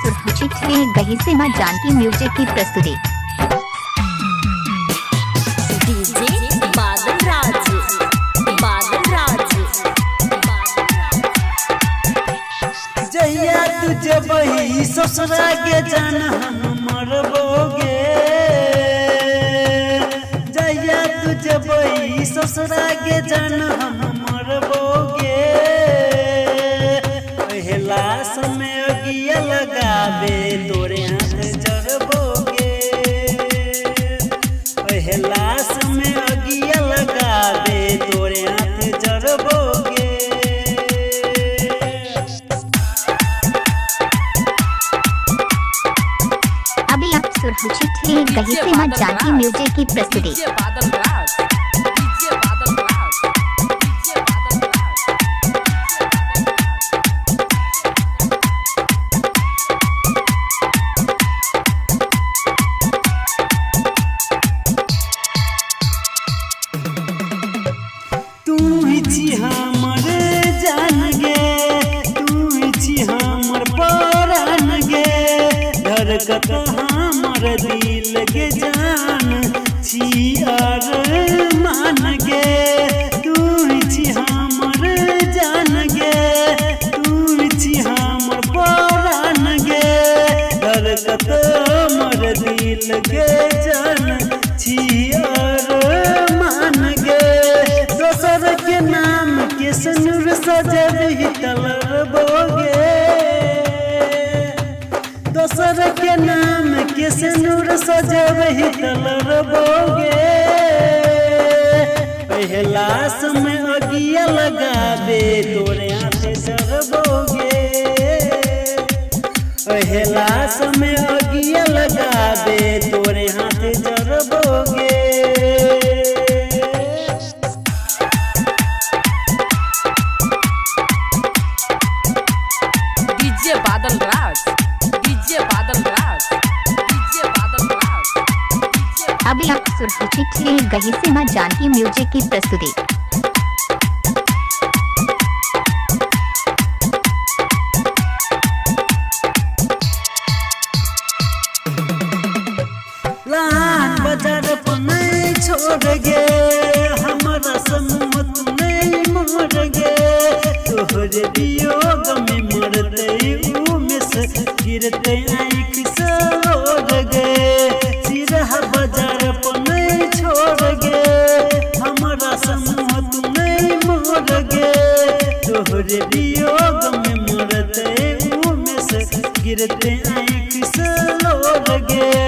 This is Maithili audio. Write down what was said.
सुन रहे गही से मां जानकी म्यूजिक की प्रस्तुति। डीजे बादल राज, बादल राज। जहिया तू जबही ससुरा के जान हम मरबोगे, जहिया तू जबही ससुरा के जान हम मरबोगे। पहला समय अगिया लगाबे तोरे हाथ जरबोगे, पहला समय अगिया लगाबे तोरे हाथ जरबोगे। अभी आप सुन रहे गही से मां जानकी म्यूजिक की प्रस्तुति। DJ Badal Raj, DJ Badal Raj, DJ Badal Raj. तू ही छी हमर जान गे, तू ही छी हमर परान गे, धड़कत हमर दिल के जान छी अरमान गे। तू ही छी हमर जान गे, तू ही छी हमर परान गे, धड़कत हमर दिल के जान छी अरमान गे। दोसर के नाम के सनुर सजबही तलरबोगे, दोसर के नाम के सनुर सजबही तलरबोगे। पहला समय अगिया लगाबे तोरे हाथ जरबोगे, पहला समय अगिया लगाबे तोरे हाथ जरबोगे। DJ Badal Raj, DJ Badal Raj, DJ Badal Raj, DJ. अभी आप सुन रहे गही से मां जानकी म्यूजिक की प्रस्तुति। लान बाजार पर नहीं छोड़ गे, हमारा समूह तू नहीं मोड़ गे, तोहरे वियोग में मरते उमेश गिरते आँख से लोर गे। सिरहा बाजार पर नहीं छोड़ गे, हमारा समूह तू नहीं मोड़ गे, तोहरे वियोग में मरते उमेश गिरते आँख से लोर गे।